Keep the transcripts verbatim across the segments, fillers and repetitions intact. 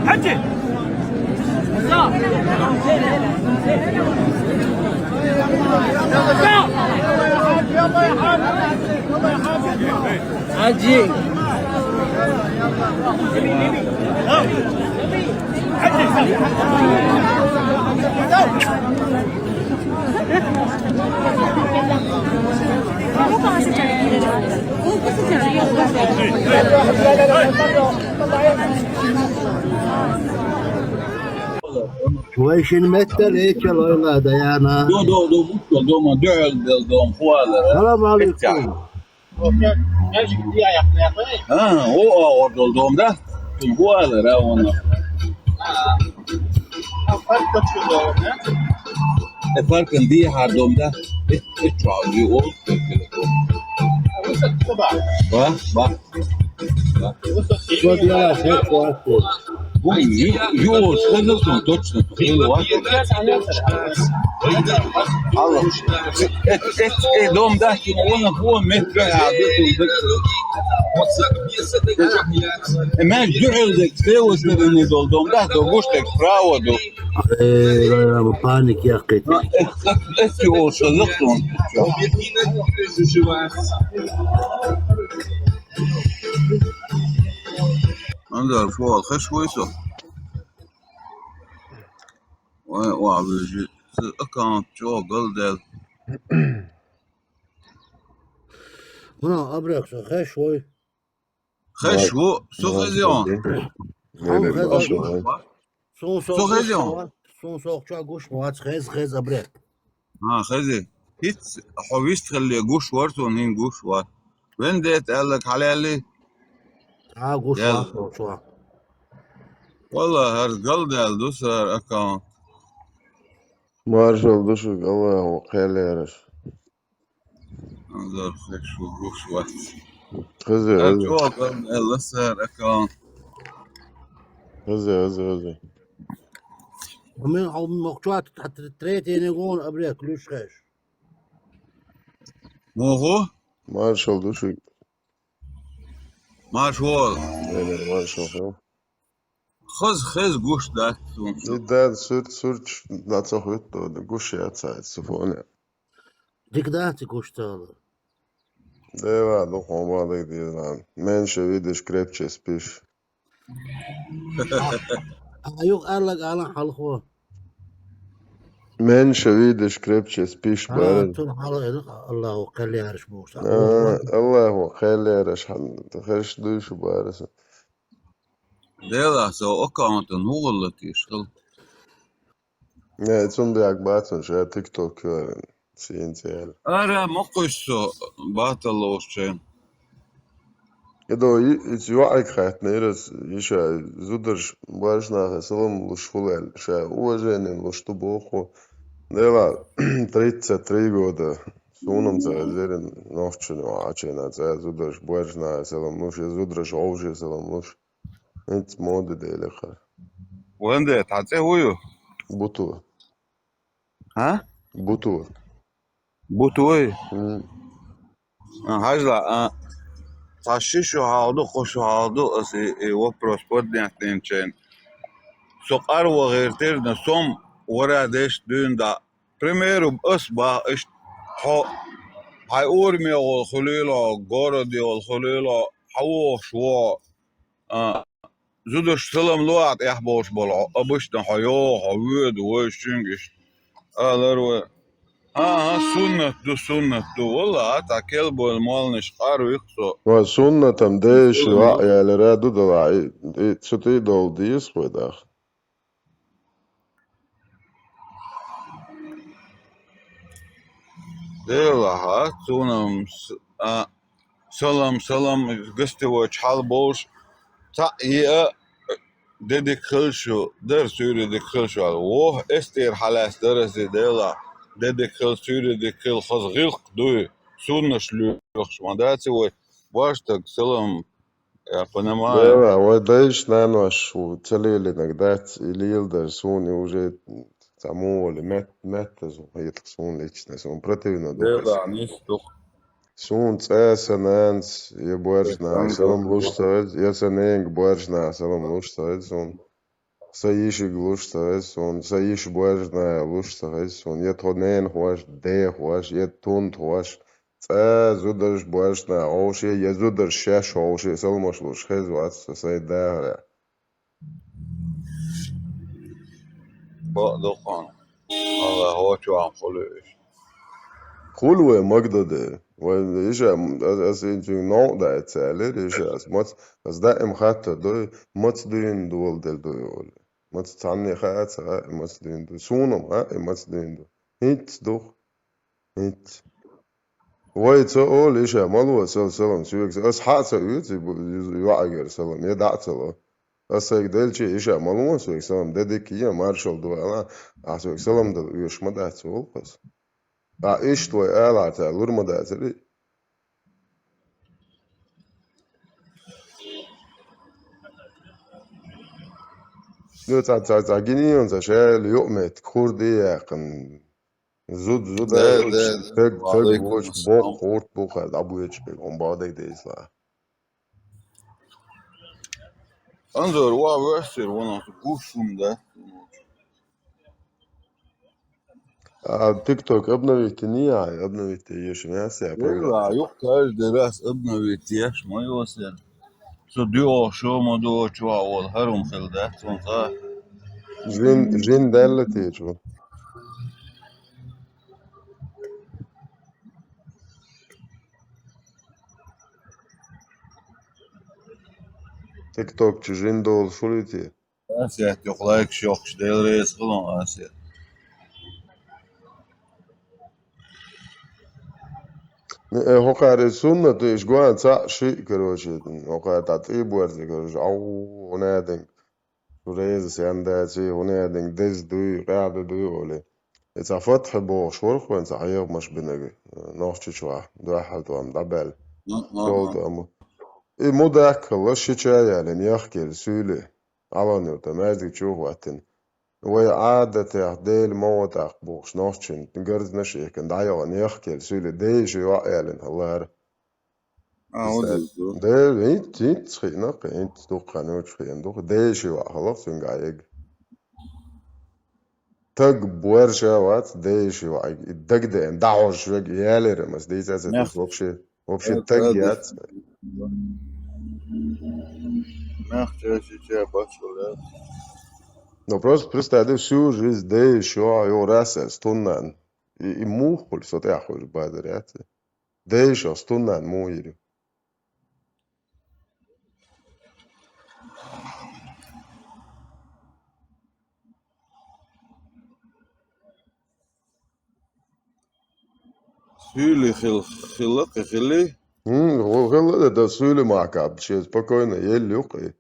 حجي. حجي. Вай шин меттар эчел ойла, Даяна. До, до, до, бутто, дома, дёл, дёл, дом, хуалера. Салам алейкум. А, о, о, о, дол, дом, да? Тун хуалера, вон. Э, паркан ди хар дом, да? Э, э, чё, ди, о, э, э, э. Ба, ба. Ой, ю-, юос, хоза сон, точно, хоза сон. Алло. Эт, эт, э, дом да, ки, она, хо, метра, а, ду, ду, ду. Э, мен дюрелдек, слева стороны дол, дом да, до гуштек, справа ду. Э, паник якит. Э, э, эт, юос, хоза сон. Андар фол хеш войсо. Ой, ва, бижи. Сиз аккаунт чо галдел. Муна абрекса хеш вой. Хеш во, со хезион. Ам хезион. Со хезион. Сун сохча гуш вац, хез, хез абрек. А, хези. Хиц, хо вист хелле гуш вар, сон хин гуш вар. Вен дет аллак халали. А, гуш вар, сохча. Валла, хар галдел дусар аккаунт. Маршал душу, Аллаху хелераш. Андар хеш во гуш вац. Хези, хези. Чо галдел дусар аккаунт. Хези, хези, хези. Амин, ал мохчуат, третий негон абрек, ключ хеш. Мохо? Маршал души. Маршал. Эне маршал, хо. Хаз, хаз гуш дат сун. И дат сурт, сурт, на цо хвет то, да гуш я цаат, суфоне. Дик дат гуш цала. Дева, духом бадык дизан. Меньше видишь, крепче спишь. А, а юх аллак алан халхо. Меньше видишь, крепче спишь, а, барин. Тур хала эдик, Аллаху хелераш бохса. А, Аллаху хелераш, хеш дуйшу бараса. Дела со аккаунтын угуллатиш хыл. Не, цун бяк бацун, ша тикток син цел. Ара, мокуш со баталлош чен. Эдо и, ицю айк хатнерас, иша зударш баршнаха салам луш хулел, ша уважение луш ту боху. Дела тридцать три года. Сунам ца зерен нохчуну ачена ца зударш баршнаха салам луш, зударш овше салам луш. Эц мода делеха. Ванде, таце хую? Буту. А? Буту. Бутуй? М. А, хажла, а, таши шу халду, ку шу халду, ас и, и вопрос поднятнин чен. Сокъар ва гертер на сом вара деш дюн да. Примеру, ас ба, иш, хо, хай урми ол хулило, городи ол хулило, хавош во, а, зудаш салам луат ях болш бол, обычно хо ё, хо вуд, вой шингиш. Алар вой. Ага, суннат ду, суннат ду. Валла, а та кел бол молниш къар вихсо. Ва суннатам деш ва яли раду дала, и, и цути дол дис хведах. Дела, а, цунам с-, а, салам, салам, гостевой чхьал болш, цхьа и, а, дедик хилшу, дар суьйре дик хилшу, ал. Вох, эстер хьалаьс дарази дела, дедик хил, суьйре дик хил, хаз гъилх дуй, суннаш луьхш, ма даци вай, баштаг салам, я понимаю. Дела, вай дайш нанош, у, целили нагдац, и лил дар суни уже Цамоли мет-, меттазу хӀетахь суна лична, суна противно ду. Дела, нис ду. Суна цӀа сан нанас я боьрша нахе салам луш ца хеза, я сан ненга боьрша нахе салам луш ца хеза суна. Сан йишига луш ца хеза суна, сан йиша боьрша нахе луш ца хеза суна, я тхо ненахоша, дехоша, я тхоьца цӀа зударша, боьрша наха ховший, я зударша шаьш ховший саламаш луш хеза вац со сайн дахарехь. Бакъду хьуна. Алла, хӀокху чохь хуьлу уьш. Хуьлу вай магадо дер. Вай иша, ас, ас инчуьнга новкъа даьлла ца аьллера, иша, ас мац, ас даим хаттар дой, маца дуьйна доладелла ду олий. Маца цхьанне хаа ца хаьа, маца дуьйна ду. Суна-м хаьа, маца дуьйна ду. ХӀинцца ду-кх. ХӀинцца. Вай ца олу, иша, ма ло сел салам соьга. Ас хьа а ца оьцу йоӀагара салам, я дӀа а ца ло. Ас сайга делча, иша, ма ло соьга салам, де дика е, маршалла ду аьлла, ахьа соьга салам дала оьшуш ма дац, олу-кх ас. Ахьа иштта вай алахьа ца лур ма дацара. Ну, цхьа, цхьа, цхьа гинийна ца шаьлла юкъаметтиг хурда а яьккхина. Зуда, зуда, да, да, да. Таг, таг вочу, боккха хурт бу кхара, дӀабоьдуш берг, хьуна бакъдерг дийцалахь. Анзор, ва весер, вон гуш хӀума дац. А TikTok обновить йиний ахь, обновить йеш яц я программа? Юкъа каждый раз обновить еш ма йосер. Со дуьхьал шо ма ду, чохь волу хӀара хӀума хилла дац, цунах. Жин, жин даьлла те чу? ТикТок чу жин долуш хуьлий те? Асет, юха лайкаш йохкуш, Дела реза хуьлда, Асет. Э, хӀокхара и суннат ду, иш гоьн цхьаъ шиъ, короче, хӀокхара дӀа тӀе борзе, короче, ау, хӀунадинг, шу реза сен даций, хӀунадинг деза дуй, къаьхьа дуй олий. И цхьа Фатхьи бохуш вара хӀокхуьнан цхьа хьехамаш бинарг, э, Нохчийчохь, дуьххьал тӀом дӀабаьлла. Мгм, мгм. ШолгӀа тӀом. И мудаккхалла ши ча ялийна яхкийла суьйле. Алан-Юртан маьждиг чу а хӀоттийна. Вай Ӏадатехь Дела ма гӀо тӀаккха бохуш, нохчийн гарзнаш а хӀиттина, дӀайогӀу яхкийла суьйле, дайша йоӀ ялийна хилла хӀара. А, вот это. Дела, хӀинцца, хӀинцца хиъна-кх, хӀинцца дуккха ночу хиъна ду-кх, дайша йоӀ хилла-кх цуьнга Ӏа ерг. Таг боьрша вац, дайша йоӀ, и дагадеана, дӀахьожуш верг ялийра, аса дийца ца дийца вообще. Вообще таг яц. Нах чаьрчича бачул яц. Ну, просто представь, да, всю жизнь дайша йоӀ, йо, раз аьлла, стуннан. И, и муха хуьлу со тӀехь хуьлу базар яц? Дайша стуннан муха йира? Суьйли хил-, хилла кхин хилли? М, ху-, хилла, да, да, суьйли махкаб, шен спокойно елла юккъе.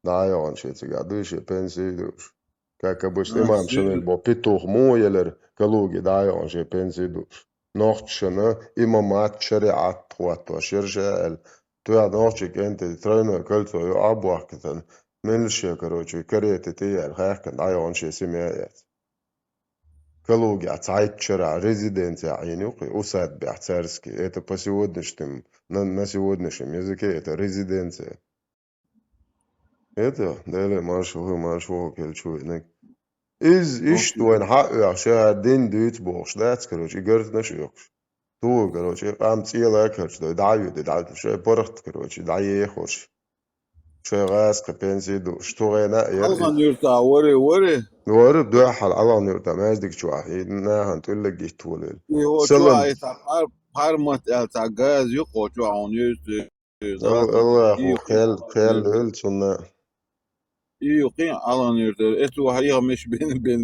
ДӀа а йогӀун шен цигахь дуй, шен пенсий а дууш. Как обычно, а, имам Шамил бо петух муха елира, Калуге дӀа а йогӀун шен пенсий а дууш. Нохчашна имамат, шариӀат хӀоттош яра ша аьлла. Тоьхна нохчийн кӀентий тройное кольцо йоӀ а бохкийтина. Меллаша, короче, карете тӀе яьлла, хаьхкина дӀа а йогӀун шен семья а эцна. Калугехь цхьайтта шарахь резиденцехь Ӏийна ю-кх и, усадьбехь царский. Это по сегодняшним, на, на сегодняшнем языке это резиденция. Это, Деле маршо, маршо, кхел чу винарг. Иза иштта вайна хьаоьхуш, ша дин дуьйцу бохуш дац, короче, и гарзнаш а оьхуш. Тугу, короче, и къам цӀела а карчадой, дӀа а юьду, дӀа а, шайн паргӀат, короче, дӀаехарш. Шайн гӀазкхи пенсий а дууш, тугӀена а яра иза. Алхан-Юьртахь вари, вари? Вара, дуьххьал Алхан-Юьртан маьждиг чохь, и нахана тӀуллаг гиттаволийла. И хӀо чохь, и цхьа пхьар-, пхьармат аьлла цхьа газа ю-кх хӀо чохь, хьуна юьйцу. Аллахо кхел, кхел лойла цунна. И юккъе Алан-Юртара, эцо хьехамаш бен, бен,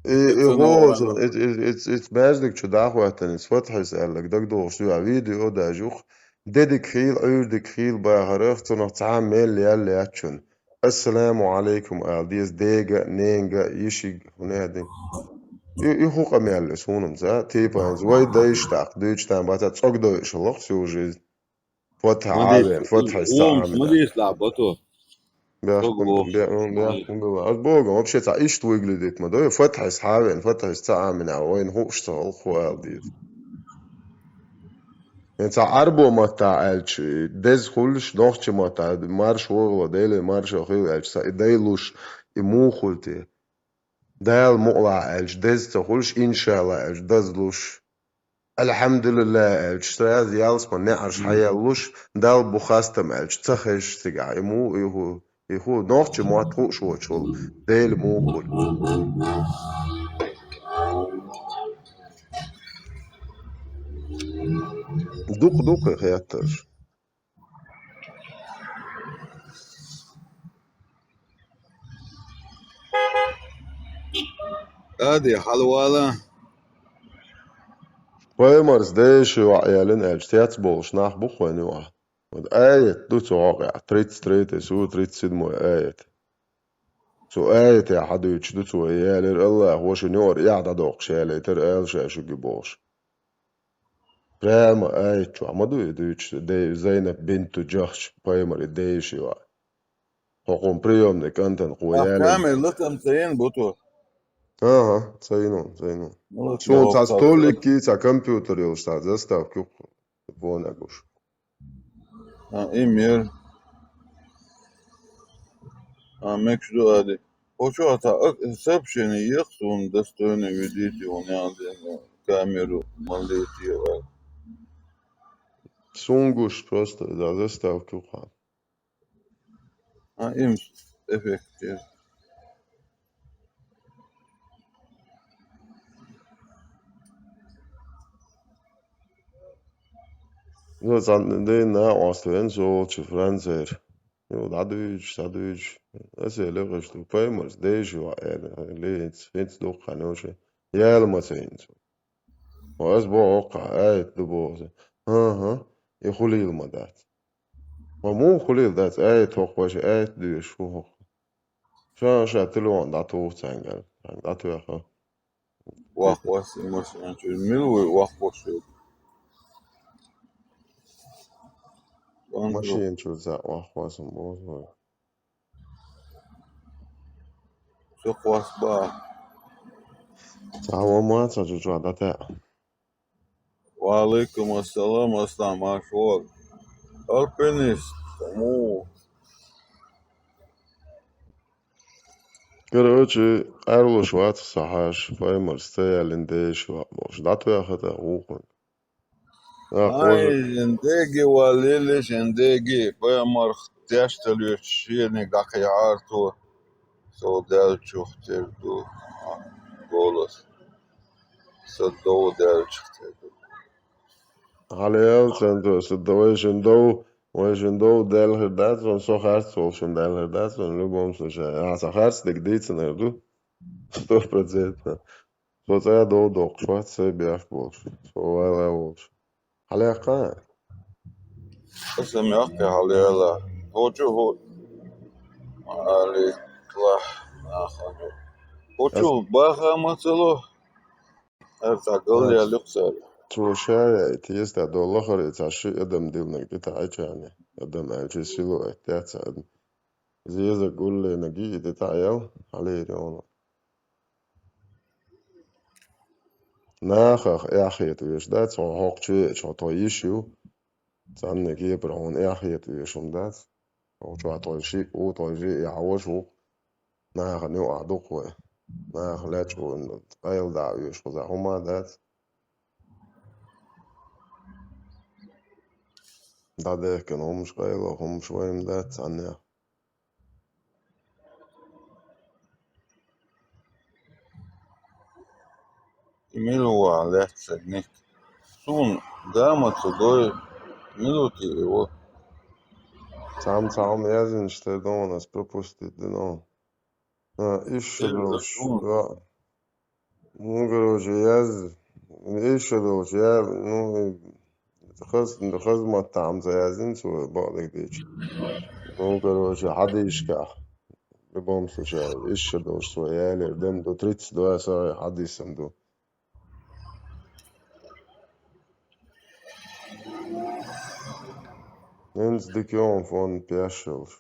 и, и гӀоза, и, и, и, и, и маьждиг чу дӀахӀоьттина, иза Фатхьис аьлларг дагадогӀуш дуьхьа видео даже ю-кх, де дика хийла, Ӏуьйре дика хийла бахарах, цунах цхьа а мел ял яц чунна. Ассаламу Ӏалайкум ала деза дега а, ненга а, йишига а, хӀунда аьлла. И, и хӀун къамел ю суна-м ца, типа, вай дайша тӀаккха дуьйцуш там бац, цӀогдойша лоху всю жизнь. Фатхьа Ӏавен, Фатхьис ца Ӏамина. Бехк, бехк, бехк, бехк. Ас богу, вообще цхьа иштта выглядит ма ду, Фатхьис хьавен, Фатхьис ца Ӏамина, вайна хууш ца хилла хӀун ала деза. Э, цхьа Ӏарбой маттахь аьлча, деза хуьлуш, нохчийн маттахь, марша вогӀийла, Деле маршалла хуьлда аьлча, цхьа и дай луш, и муха хуьлу те? Дала мукъалахь аьлча, деза ца хуьлуш, иншаллахӀ аьлча, даза луш. Алхьамдулиллахь аьлча, сразу ялсаманин неӀарш хьаеллуш, Далла бу хастам аьлча, ца хезаш цигахь, и муха, и хӀу, и хӀу, нохчийн мотт хууш воцуш волу, Дела муха хуьлу? Дукха ду кхин хеттарш. Ади, хьалавала. Пайхамарца деши ваӀ ялина аьлча, цецболуш нах бу-кх вайн юкъахь. Вот аят ду цу хьокъехь, тридцать третий сура, тридцать седьмой аят. Цу аятехь хьадуьйцуш ду цо, ялира Аллахьа, шуна юкъара эхь дӀадоккхуш ялийтира ала ша шуьга бохуш. Прямо аят чохь ма ду и дуьйцуш, де-, Зайнаб бинту Джахш, пайхамаран деши ваӀ. Хьо кхунна приёмный кӀантана кхо ялийна. Камера латам ца йина бу тхо? Ага, ца йина, ца йина. Ну, суна цхьа столик, цхьа компьютер йолуш, цхьа заставка ю-кх, бонагуш. А, и мер. А, мекаш ду ади. Хьо чохь цхьа а-, сообщение ехь суна, достойно ведите, вон ян ден камеру ма летийла. Суна гуш просто, да, заставка ю-кх. А, им эффект. Ну, цхьана дийнахь накъост веана со волчу Францера. Ю, дӀадуьйцуш, дӀадуьйцуш. Аса элира, ду пайхамарца деши ваӀ аьлла, ле, хӀинца, хӀинца дукха хан йолуш. Яла ма ца йина цо. Ва аса боху хӀокхахь аят ду боху. ХӀан-хӀа, и хуьлийла ма дац. Ва муха хуьлийла дац, аят хӀокху, вайша аят доьшуш ву хӀокху. Ша, ша телефон дӀатуху цхьаьнгара, цхьаьнга дӀатоьхна. Вахвас и машина чуьра. Мила вуй вахвас шу? Машина чуьра цхьаъ вахвас ма боху вай. Со кхосса баха. Цхьа ван ма ца чу чохь дӀатаьа. Ва алейкум ассалам, аслам, марша вогӀийла. Альпинист, му? Короче, къарлуш вац сан хьаша, пайхамарца ца ялина деши ваӀ бохуш. ДӀатоьхна тӀаккха вукхунга. Ай, жиндеги валлали, жиндеги, пайхамарх тешна лоьцуш шена дӀакхехьара цо, со даьллачух тера ду, голос, со дов даьллачух тера ду. Хьалаял цхьаьна цо, со д-, вайшин дов, вайшин дов даьлла хир дац вайн, со харц волчун даьлла хир дац вайн, в любом случае. Ахьа сан харц дерг дийцинарг ду, сто процентов. Со цӀа дов доккхуш вац, сайн бехк болуш. Со вала волуш. Хьалаяккха? Аса мягкий хьалаяла. Хьо чу хӀу-, алейкла, нахана. Хьо чу баха ма ца ло? Ара цхьа гал ял юкъ цара. Цо ша яйта, еза тӀе долу лахара и цхьа ши адам диллинарг тӀе таӀийчарна. Адам аьлча, силуэт яц цхьа адам. Иза еза гулленарг и тӀе таӀаял, хьалийра йону. Нахах эхь хета веш дац, хьо хӀокху чу веача, хьо тхо йиш ю. Цхьанна кепара хьуна эхь хета веш хӀума дац. Хьо чохь тхо шиъ ву, тхо шиъ яхьаш ву. Нахана юкъахь ду-кх вай. Наха лечкъо къайла дӀа а оьшу кхузахь хӀума а дац. ДӀадехкина хӀумаш къайла, хӀумаш вайна дац цхьаннех. Мила ву лаьцна нах? Суна гама ца дой, мила ву те и ву? Цхьамма цхьа хӀума яздинчу тера ду, ас пропустить дина. А, иштта долуш, да. Ну, короче, яз-, иштта долуш, я, ну, хаз-, хазмат там ца яздина цо бакъдерг дийча. Ну, короче, хьадийшкахь. В любом случае, иштта долуш цо ялера, дам ду тридцать два сахьихь хьадисам ду. ХӀинца дика йогӀун фон пеш йолуш.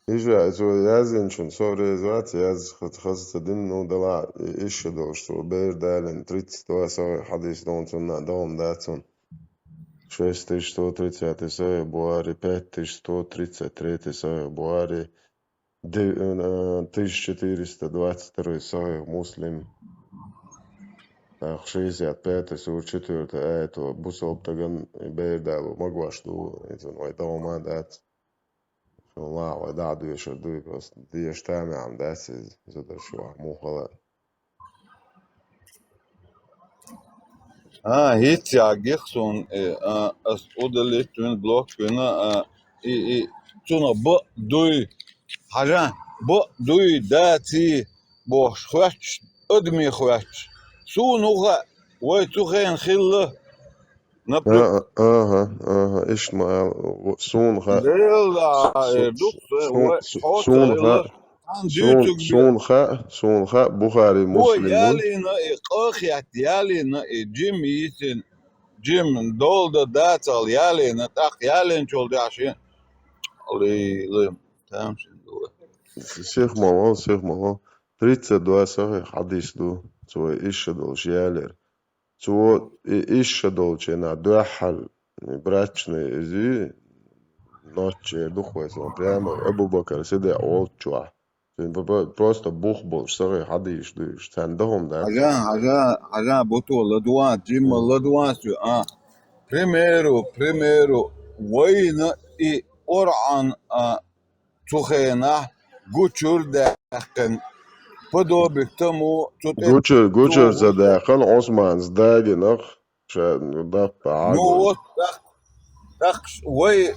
Иже, цо яздинчун со реза вац, яз хаза ца дин, ну, дала, и-, иша долуш, цо бер далин, тридцать два сахьихь хьадис дон цунна, дагӀун дац цун. Шесть тысяч сто тридцатый сахьихь Бухари, пять тысяч сто тридцать третий сахьихь Бухари, де-, э, тысяча четыреста двадцать второй сахьихь Муслим. Так, шестьдесят пятый сура, четвёртый аят, бусалба стаган бер далу магош ду, изан вай дагӀун ма дац. Валлахь, вай дӀа а доьшур дуй, просто деша тамехь дац иза, иза дара шу муха хала. А, хӀинца яггих суна, э, а, ас удалить вина, блок вина, а, и, и, цунах бакъ дуй, хьажа, бакъ дуй, даций, бохуш хоьттуш, адамий хоьттуш. Суна ву хаьа, вай цу хенахь хилла, например. А, а, ага, ага, иштта ма ала, в-, суна хаьа. Делла, су-, э, су-, дук, су-, вай су-, хьоца суна хилла. Хаьа. Хан Суна, дуьйцург бе- суна хаьа, суна хаьа, Бухари, О, Муслим ву. Ялийна и къахетта, ялийна и жим йисина, жим долда дацал ялийна, тӀаккха ялийначул тӀаьхьа шен лий-, лий-, там шен ду. Сих ма вал, сих ма вал. Тридцать два сахьихь хьадис ду, цо иша долуш ялера. Цо и-, иша долчу хенахь дуьххьал брачный иза ноччера дукха вай сан, прямо Абу Бакар Сидикъ волччохь. Цуьнан п-, п-, просто бух болуш сахьихь хьадисаш ду уьш. Царна дагӀун дац. Хьажа, хьажа, хьажа, буту ладуван, жимма ладуван су, а. Примеру, примеру, вайна и Къуръан, а, цу хенахь гучур даьккхина. Подобик тому цу тӀе Гучур, гучур ца даьккхина, Ӏусманца дагийнах ша даппа Ну, Ӏагур. Вот тӀаккха, тӀаккха ш-, вай,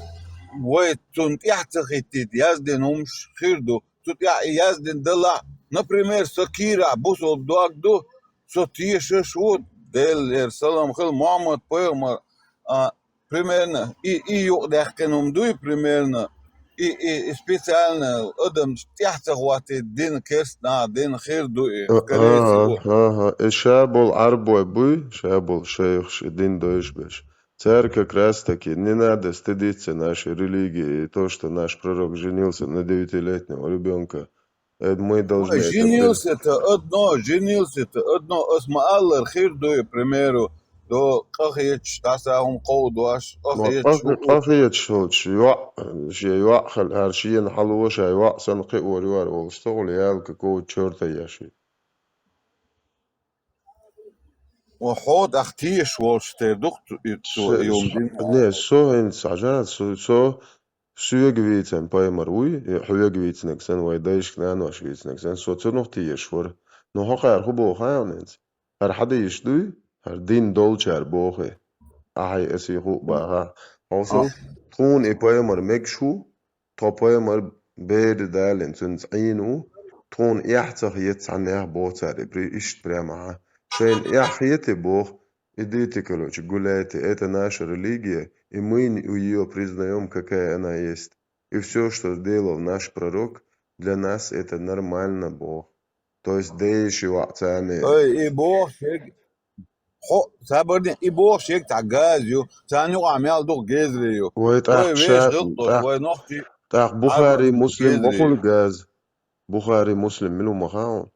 вай цунна тӀаьхьа ца хӀиттийта яздина хӀумаш хир ду. Цу тӀаьхьа и яздина далахь, например, со кийрахь бусалба дог ду, со тешаш ву, Делера салам хила, Мухьаммад пайхамар, а, примерно, и, и юкъадаьккхина хӀума дуй, примерно, и, и, и специально адам тӀаьхьа ца хӀоттийта дина керста наха дина хир ду и, А, скорее всего. Ага, ага. И ша болу Ӏарбой буй, ша болу шайхаш и дин дойш беш. Цара как раз таки: «Не надо стыдиться нашей религии и то, что наш пророк женился на девятилетнего ребёнка». Э, мы должны Ой, это женился-то одно, женился-то одно, ас ма-аллара хир дуй, к примеру, до къахеташ, дӀаса хӀума кховдош, Но къахеташ къа-, у-, у- къахеташ волчу йоӀ, шен йоӀ хала, хӀара шена хьало, ша йоӀ санна кхиор юьйр волуш ца хуьлу, ял какого чёрта еш ву. Ва хьо тӀаккха тешаш волуш тера ду-кх цу-, и-, цо Ше-, и хӀума дина. Не, со хӀинца хьажа, со, со Соьга вийцина пайхамар вуй, и хьоьга вийцинарг санна, вай дайшка, наношка вийцинарг санна, со цунах тешаш вара. Но хӀокхара хӀун боху хьуна хӀинца? ХӀара хьадисаш дуй? ХӀара дин долчара боху. Ахьа аса хӀуъа бахахь. Хьовсал, А. тхуна и пайхамар мегаш ву, тхо пайхамар бер далийна цуьнца Ӏийна ву, тхуна эхь ца хета цхьаннех боху цара, и при-, иштта прямо, а. Шайна эхь хетий боху, Идите, короче, гуляйте. Это наша религия, и мы её признаём, какая она есть. И всё, что сделал наш пророк, для нас это нормально, боху. То есть дайша йоӀ царна. Ой, и боху шег-, хьо, цхьабарне, и боху шег цхьа газа ю, царна юкъахь мел дукха гезаре ю. Вай тӀаккха Ой, вешан ша-, хилла тӀаккха, вай нохчий тӀаккха Бухари, Муслим ма хуьлу газа. Бухари, Муслим мила ву ма хаьа хьуна?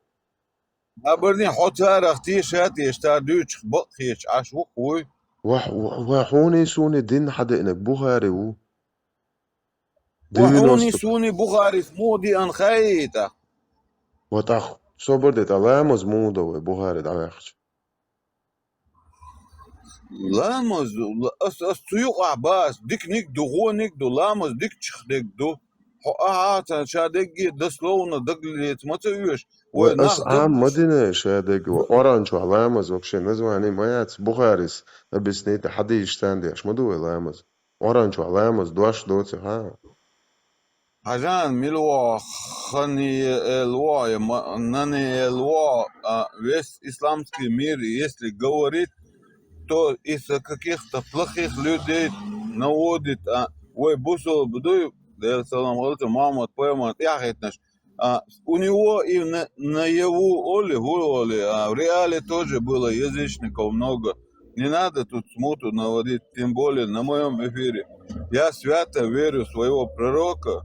Абарни хьо царах теша а теша, цара дуьйцуш бакъ хеташ Ӏаш ву-кх вуй? Ва, ва, ва хьуний суний дин хьадеънарг Бухари ву. Ва хьуний Девяносто. Суний Бухарис муха деана хаийта? Ва тӀаккха, собар де, тӀаккха ламаз муха до вай Бухари дӀаваьккхича? Ламаз, ла-, ас, ас цу юкъахь бац, диканиг ду, вониг ду, ламаз дикачух дерг ду. Хьо ахьа ца ша дегге дословно дагалеца ма ца оьшу. Вай Вай ас нах даг Ӏам ма дина ша дегге. Ва Къуръан чохь ламаз вообще название ма яц. Бухарис объяснить хьадисаш царна деш ма ду вай ламаз. Къуръан чохь ламаз дош доций хьан? Хьажан, мила вогӀу, хани эл вогӀу, я ма-, нани эл вогӀу, а, весь исламский мир, если говорит, то из-за каких-то плохих людей наводит, а, вай бусалба дуй, Делан салам хилла цунна, Мухьаммад пайхамар тӀаьхьахӀиттинарш, а, у него и на-, наяву оли, хӀун оли, а, в реале тоже было язычников много. Не надо тут смуту наводить, тем более на моём эфире. Я свято верю в своего пророка.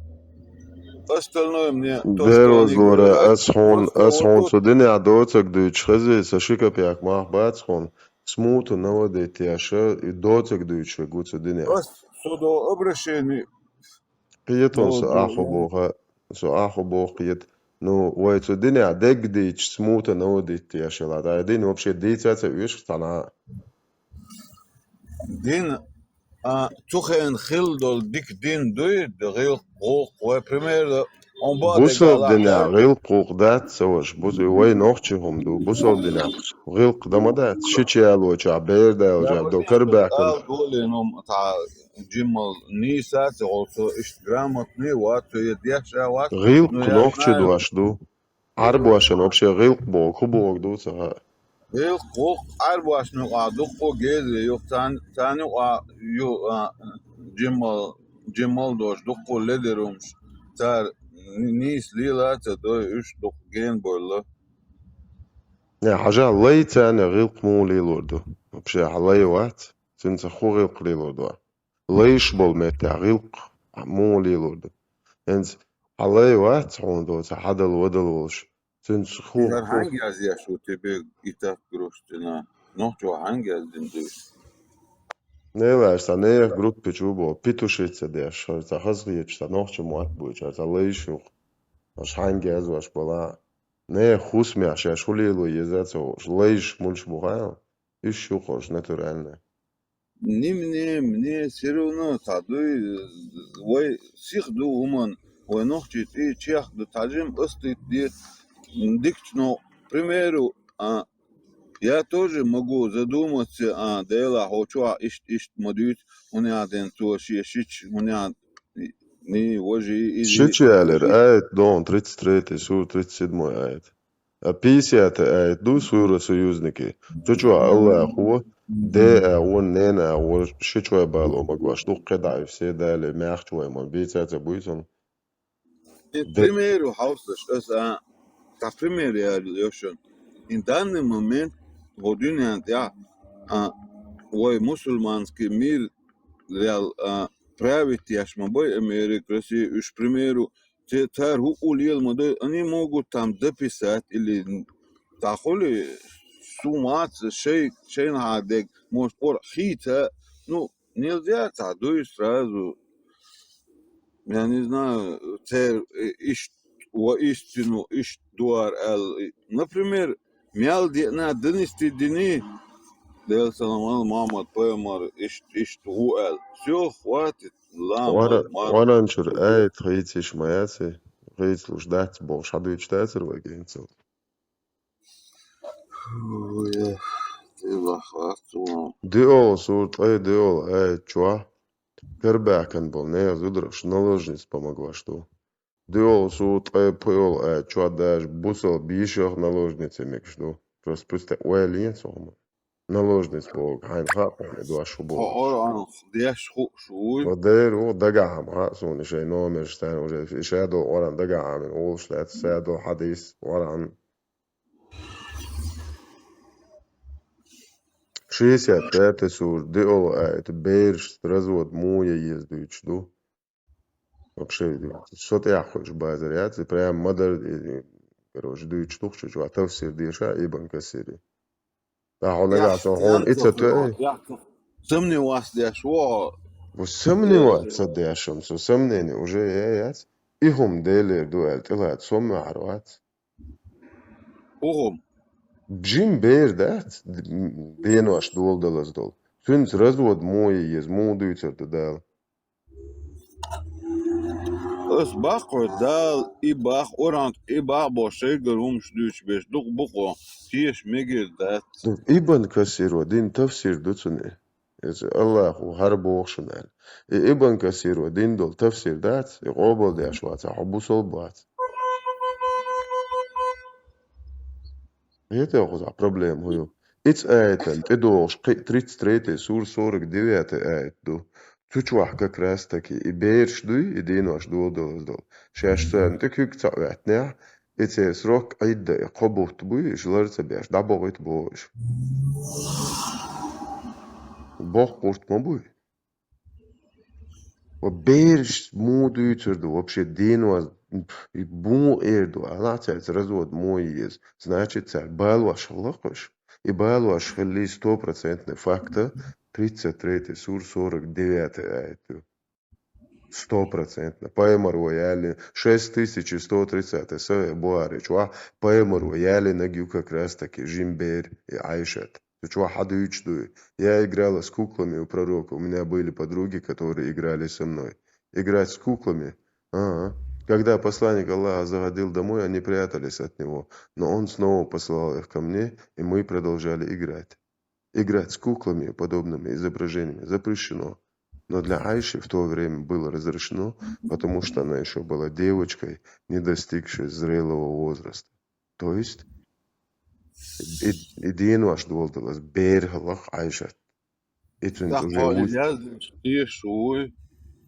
остальное мне то, что они говорят, ас хьона, ас хьона цу динехь доцаг дуьйцуш хезий, сан ши копеек мах бац хьона, смуту наводить еш, и доцаг дуьйцуш ву цу динехь. Ас со до обращение. Кхета со ахьо боху, со ахьо боху кхета. Ну, вай цу динехь дегга дийцча смута наводить еш хилла. Ткъа дин вообще дийца а ца оьшу цхьана а. Дин, а, цу хенахь хилла долу дика дин дуй, гӀиллакх, гӀуллакх, вай пример, он бахьа бусалба динехь гӀиллакх, гӀуллакх дац ца ваша, бус-, вай нохчи хӀума ду, бусалба динехь гӀиллакх дан ма дац, шича ялочохь, бер далочохь, до карабаьхкина. Жимал нийса а ца гӀо, цо иштта грамотный вац, цо я деш а вац. ГӀиллакх нохчи дош ду. Ӏарбошна вообще гӀиллакх боху, хӀун боху ду ца хаьа. ГӀиллакх, гӀуллакх Ӏарбошна юкъахь дуккха геза ю, царна, царна юкъахь ю, а, жимал, жимал дош, дуккха ледара хӀумаш. Цара ни-, нийса лела а ца дой, уьш дуккха гена бовлу. Не, хьажа, лай царна гӀиллакх муха лелор ду? Вообще, хьан лай вац? Цуьнца хӀун гӀиллакх лелор ду? Лайш болу меттехь гӀиллакх муха лелор ду? ХӀинца хьан лай вац хьуна доцу, хьадала, вадала волуш? Цуьнца хӀун, хӀара хьаьнга язъеш ву тебе и так грустно? Нохчо хьаьнга яздина дуьйш? Нелаш цхьа нехан группа чу боху, петушица деш, хӀара цхьа хазахеташ, цхьа нохча мотт буьйцуш, хӀара цхьа лайш юкъа. Аша хьаьнга язвеш бала а. Нехан хӀусамехь шаьш хӀун лело еза а ца хууш, лайш муьлш бу хаьа? Уьш ю хӀорш натуральный. Не мне, мне всё равно, цхьа дуй, вай сиха ду хӀуманна, вай нохчий тӀе чехка ду, цхьа жимма астийта де, дикачу новкъа, к примеру, а, я тоже могу задуматься, а, Дела, хьо чохь иштта, иштта ма дуьйцу, хӀунда аьлла цо шен шича, хӀунда аьлла, ни, важий, изий. Шича аьллера, аят дохна, тридцать третий сура, тридцать седьмой аят. А пятьдесятый аят ду сура Союзники. Цу чохь Аллахо, де а вон, нена а вон, ши чой бало магош ду, кхидӀа и все далее, мягче вай ма бийца ца буьйцун. И де- примеру хьовсаш, аса, а, цхьа пример яьлла йо шуна. И данный момент, хӀо дуьнен тӀехь, а, вай мусульманский мир вел, а, править еш ма бай Америка, Россия, уьш, к примеру, Те-, цара хӀуъу лела ма дай, они могут там дописать или, м, цхьа хуьлий, сумаца шай-, шайнахьа дерг, может, кхуьра хийца, ну, нельзя цхьа дуй сразу, я не знаю, церан, э, иштта, воистину, иштта дуара аьлла. Например, мел деана донести дини, Делан салам хилла, Мухьаммад пайхамар иштта, иштта ву аьлла. Всё, хватит. Ла-, Къура-, ма-, ма-, Къуръан чуьра аят хийцийш ма яций, хийцалуш дац бохуш хьадуьйцуш дацара вай генцал. Ой, тӀе лахахь цунах. ДиъолгӀа сура, ткъе диъолгӀа аят чохь, карабаьхкина болу нехан зудараш наложниц помогаш ду. ДиъолгӀа сура, ткъе пхоьалгӀа аят чохь даже бусалба йишах наложница мегаш ду. Просто пусть ойла ен цу хӀуманна. Наложница боху, хьайна хаьа хьуна и дош хӀун боху. Хьо Къуръанах деш хууш вуй? Ва дера ву, дагахь ма хаьа суна, и шайн номерш царна уже, и шадолу Къуръан дагахь ма волуш лаьцна, садолу хьадис Къуръан. Шестьдесят пятая сура, диъолгӀа аят, берашца развод муха ян еза дуьйцуш ду. Вообще, со тӀехь хуьлуш базар яц, и прям ма-дарра, и, короче, дуьйцуш ду-кх чу чохь, тафсир деша Ибн Касире. Ткъа хьо нагахь со хьуна и ца тоьий? Сомневаться деш ву хьо? Ву сомневаться ца деш, амма со сомнение уже я яц. И хӀума Делера ду аьлла, тӀелаца сомневаться вац. ХӀун хӀума? Жима бер дац, денош дола далаза долу. Цуьнца развод муха ян еза, муха дуьйцур ду Дала? Ас баккхой Дала, и баккха, Къуръан, и баккха боху шайгара хӀумаш дуьйцуш берш дукха бу-кх, теша мегар дац. Ибн Касиро дина тафсир ду цуьнан. Иза Аллахо хӀара боху шуна аьлла. И Ибн Касиро дина долу тафсир дац, и къобалдеш вацахь, хьо бусалба вац. Хетий хьуна кхузахь проблема хӀун ю? Ицу аятан тӀедогӀуш кхин а тридцать третий сура, сорок девятый аят ду. Цу чохь как раз таки и бераш дуй, и денош дола далаза долу. Шаьш царна тӀе куьг ца Ӏоьттинехь, и церан срок, Ӏидда, и кхо бутт буй, уьш лар ца беш, дӀабохуьйту боху уьш. Боккха гӀурт ма буй. Ва бераш муха дуьйцур ду, вообще денош И бу эр ду, алахь цаьрца развод мо еза. Значит, цара балош хилла кхуш. И балош хилли стопроцентный факта, тридцать третий сур, сорок девятый аят ю. Стопроцентно. Пайхамаро яьллина, шесть тысяч сто тридцатый са Бухари чохь, пайхамаро яьллинарг ю как раз таки жима бер и Айшат. Цу чохь хьан дуьйцуш дуй? Я играла с куклами у пророка. У меня были подруги, которые играли со мной. Играть с куклами? Ага. Когда посланник Аллаха заходил домой, они прятались от него, но он снова посылал их ко мне, и мы продолжали играть. Играть с куклами и подобными изображениями запрещено. Но для Айши в то время было разрешено, потому что она ещё была девочкой, не достигшей зрелого возраста. То есть, и, и денош долдаллас бер хилла Айшат. И цуьнан ТӀаккха уже кхо уж яздинчу тешаш вуй.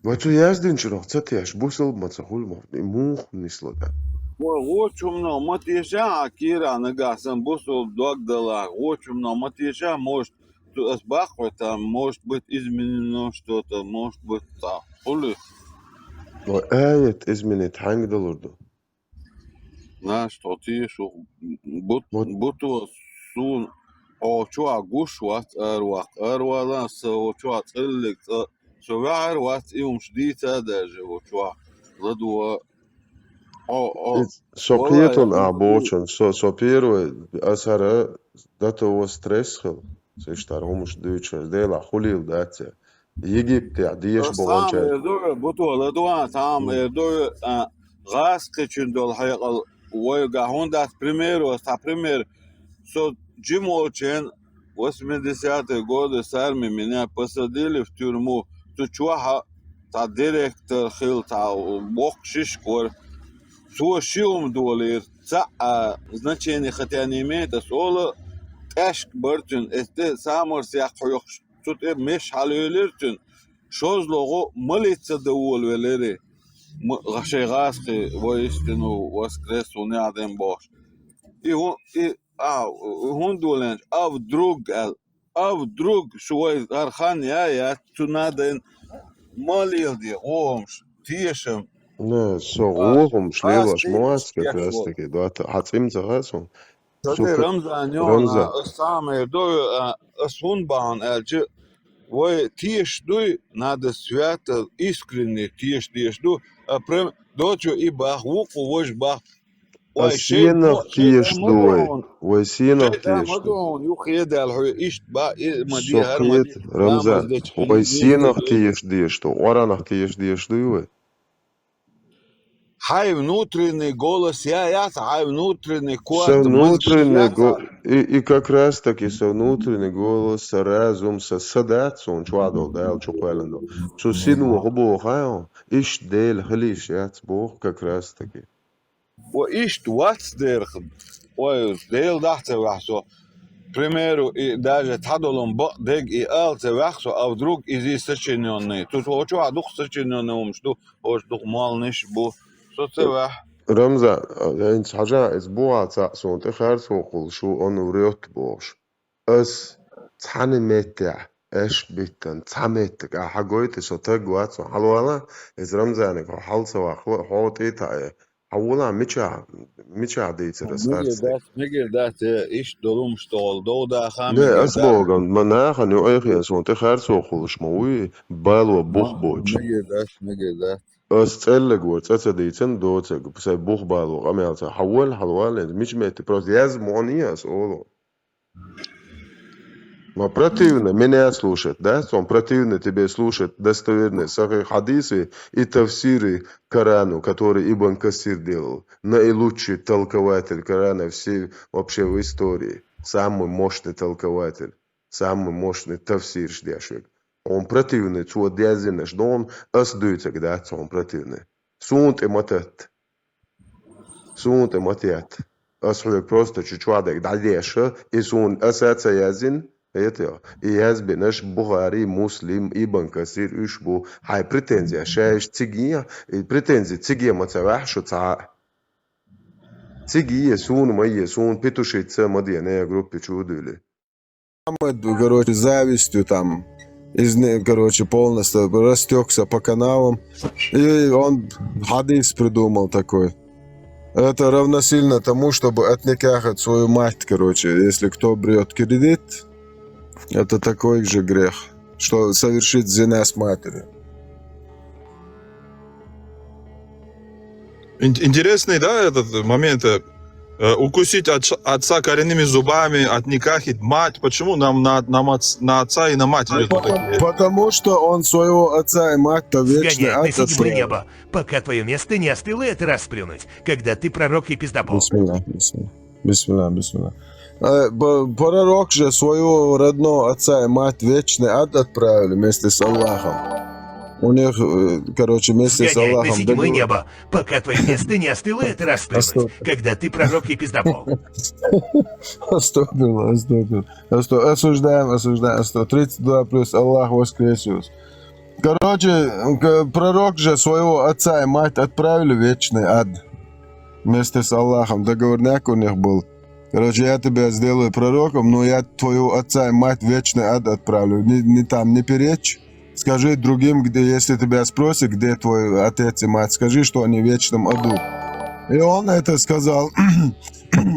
Ва цу яздинчунах ца теш, бусалба ма ца хуьлу ма, и муха нисло тӀаккха? Вай, гӀочу хӀуманах ма тешахь, а кийрахь нагахь санна бусалба дог далахь, гӀочу хӀуманах ма тешахь, может, цу ас баккхой там, может быть, изменено что-то, может быть, там. Хуьлу. Вай, аят изменить хьаьнга далур ду? Наш тхо тешух бут-, Вот. Буто суна хьо чохь гуш вац араваккха. Аравала со хьо чохь цӀеллиг цӀа. Со ваьхьар вац и хӀумаш дийца а даже хьо чохь. ЛадогӀа. Хьо, хьо. И со валлай, кхетон а бочун, со, со первый, ас хӀара до того стресс хила. Со иштта хӀара хӀумаш дуьйцуш, делахь хуьлийла дац я. Египтехь деша боханчаьрга. Эр ду, Буто, ладогӀа, цхьа эр ду, а, гӀазкхичун долу хьекъал вайгахь хӀунда дац пример, ас цхьа пример. Со жима волчу хенахь, восьмидесятые годы сарми меня посадили в тюрьму. Цу чохь а цхьа директор хилла, цхьа боккха шишка вара. Цо ши хӀума долийра. Цхьаъ а значение хотя не имеет, ас олу, тӀаьшка бара цуьнан, эс тӀе самарсех хьоькхуш, цу тӀе меш хьалуьйлира цуьнан, шозлагӀа молиться дан волавелира, м-, шайн гӀазкхий, воистину воскрес хӀун яхьден бохуш. И хӀу-, и, а, хӀунда волаьлча, а вдруг аьлла, а вдруг шу вай хӀара хан яй яц, цу надайн ма леладе гӀо хӀумаш, тешам. Не, со гӀо хӀумаш лелош ма вац как раз таки, да, хьан цӀе ма ца хаьа суна. Со тӀе Рамзан йогӀу, Рамзан. Ас цхьа а ма эр ду, а, ас хӀунда бахьана аьлча, вай тешаш дуй, надо свято, искренне тешаш деш ду, а прям доцо и бах, вукхо важа бах. Ас сенах тешаш ду вай? Вай сенах тешаш ду? Юха хедаьлла хьоьга иштта бах, и ма де, хӀара ма де. Рамзан, вай сенах тешаш деш ду? Къуръанах тешаш деш дуй вай? Хьайн внутренний голос я яц, хьайн внутренний кот. Со внутренний го-, и, и как раз таки со внутренний голос, со разум, со са дац, суна чохь долу Дала чу кхоьллина долу. Цу сино хӀун боху хьан? Иштта Дела хила йиш яц боху как раз таки. Ва иштта вац дерхьа. Ой, Дела дахь ца ваьхьа со. К примеру, и даже цхьадолу бакъ дег и ала ца ваьхьа со, а вдруг иза сочинённый. Цу хӀокху чохь дукха сочинённый хӀумаш ду, хӀокху дукха молланаш бу. Со ца ваьхьа. Рамзан, хӀинца хьажа, иза бухахь цхьаъ суна тӀе харцо кхуллуш ву, он врёт бохуш. Ас цхьана меттехь, аьшпа биттина, цхьа меттиг, ахьа гойту, со таг вац, хьо хьалавала, иза Рамзаниг хьо хьал ца ваккхала, хьо тӀе а таӀе. Хьан вала мичахь, мичахь дийцар ас харц? Мегар дац, мегар дац, э, иштта долу хӀумаш тохула догӀу даха. Не, ас боху, ма нахана юкъахь суна тӀе харцо кхуллуш ма вуй, бало бух боцуш. Мегар дац, мегар дац. Ас цӀеллиг вара, цӀа ца дийцина доцург, сайн бух бало къамел ца. Хьан вала, хьалавала, мича метте, просто язма он я ас олу. Ма противно меня слушать, да? Сон противно тебе слушать достоверные сахих хадисы и тафсиры Корану, который Ибн Касир делал. Наилучший толкователь Корана все, вообще в истории. Самый мощный толкователь. Самый мощный тафсирш деш верг. Он противный, цо дезинаш дон, ас дуьйцург дац, он противный. Суна тӀе ма татта. Суна тӀе ма тетта. Ас хьоьга просто чу чохь дерг дӀадеша, и суна аса а ца яздина, хета йо, и язбинарш Бухари, Муслим, Ибн Касир, уьш бу. Хьайн претензия шаьш цига е, и претензи цига е ма ца ваьхьа шу цхьа а. Цига е, суна ма е, суна петушить ца ма де, не группе чу дуьйлий. Мухаммад, короче, завистью там. Из не-, короче, полностью растекся по каналам. И он хадис придумал такой. Это равносильно тому, чтобы отникахать свою мать, короче. Если кто брет кредит, это такой же грех, что совершить зина с матерью. Ин- интересный, да, этот момент, э, э, укусить отца, отца коренными зубами, отникахить мать. Почему нам на, нам отц- на отца и на мать идет вот это? Потому что он своего отца и мать-то вечный ад отправил. Сгоняет на седьмое небо, пока твое место не остыло это расплюнуть, когда ты пророк и пиздобол. Бисмилля, бисмилля. Бисмилля, бисмилля. Э, б- пророк же своего родного отца и мать в вечный ад отправили вместе с Аллахом. У них, э, короче, вместе с Аллахом. Сгоняет на седьмое небо, пока твое место не остыло это расплюнуть, когда ты пророк и пиздобол. Астагфируллах, астагфируллах. Осу- Осуждаем, осуждаем. Сто тридцать два плюс Аллах воскресил. Короче, к- пророк же своего отца и мать отправили в вечный ад. Вместе с Аллахом. Договорняк у них был. Короче, я тебя сделаю пророком, но я твоего отца и мать в вечный ад отправлю. Не, не там, не перечь. Скажи другим, где, если тебя спросят, где твой отец и мать, скажи, что они в вечном аду. И он это сказал.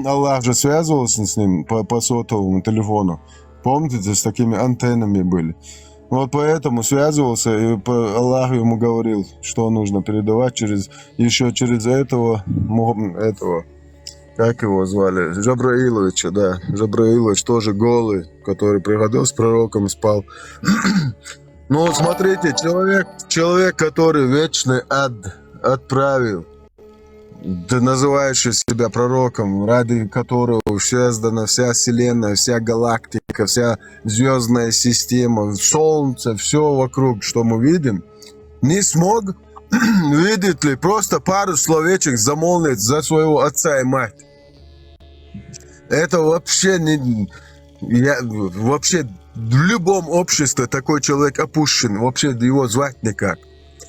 Аллах же связывался с ним по, по сотовому телефону. Помните, с такими антеннами были. Вот поэтому связывался, и по- Аллах ему говорил, что нужно передавать через, еще через этого, Мух- этого, как его звали, Жабраиловича, да, Жабраилович тоже голый, который приходил с пророком, спал. Ну, смотрите, человек, человек, который вечный ад отправил, ты называешь себя пророком, ради которого создана вся вселенная, вся галактика, вся звездная система, солнце, все вокруг, что мы видим, не смог, видит ли, просто пару словечек замолвить за своего отца и мать. Это вообще не... Я, вообще в любом обществе такой человек опущен, вообще его звать никак.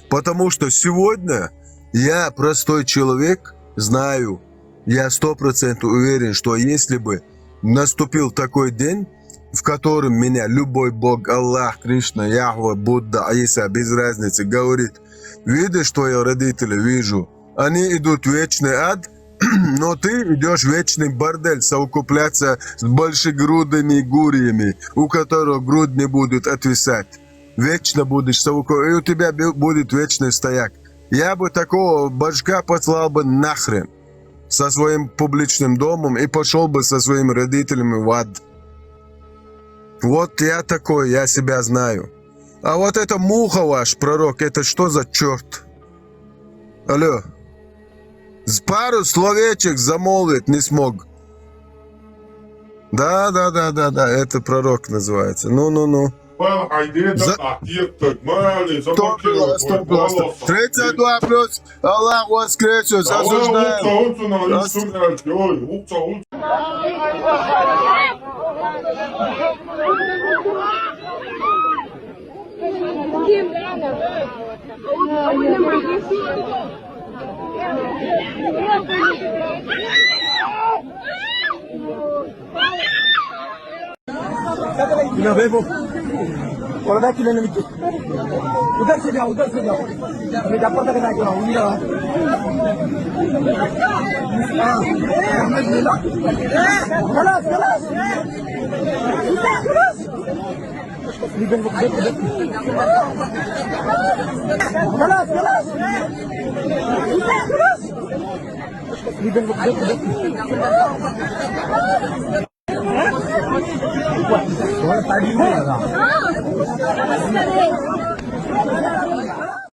Потому что сегодня я простой человек, знаю, я сто процентов уверен, что если бы наступил такой день, в котором меня любой бог, Аллах, Кришна, Яхва, Будда, Иса, без разницы, говорит: «Видишь, что я родители вижу? Они идут в вечный ад, но ты идешь в вечный бордель совокупляться с большегрудыми гуриями, у которых грудь не будет отвисать. Вечно будешь совокуп... и у тебя бе- будет вечный стояк». Я бы такого башка послал бы нахрен со своим публичным домом и пошел бы со своими родителями в ад. Вот я такой, я себя знаю. А вот это Муха ваш пророк, это что за черт? Алло. С- Пару словечек замолвить не смог. Да, да, да, да, да, это пророк называется. Ну, ну, ну. Сто плюс, сто плюс. Тридцать два плюс. Аллах воскресен, осуждаем. Mira, Bebo. Por aquí le metí. Udah saja, udah saja. Ini dapat tak kena kena, udah. Ah, kalas, kalas. Ini Bebo, Bebo, Bebo. Kalas, kalas. Ini Bebo, Bebo, Bebo.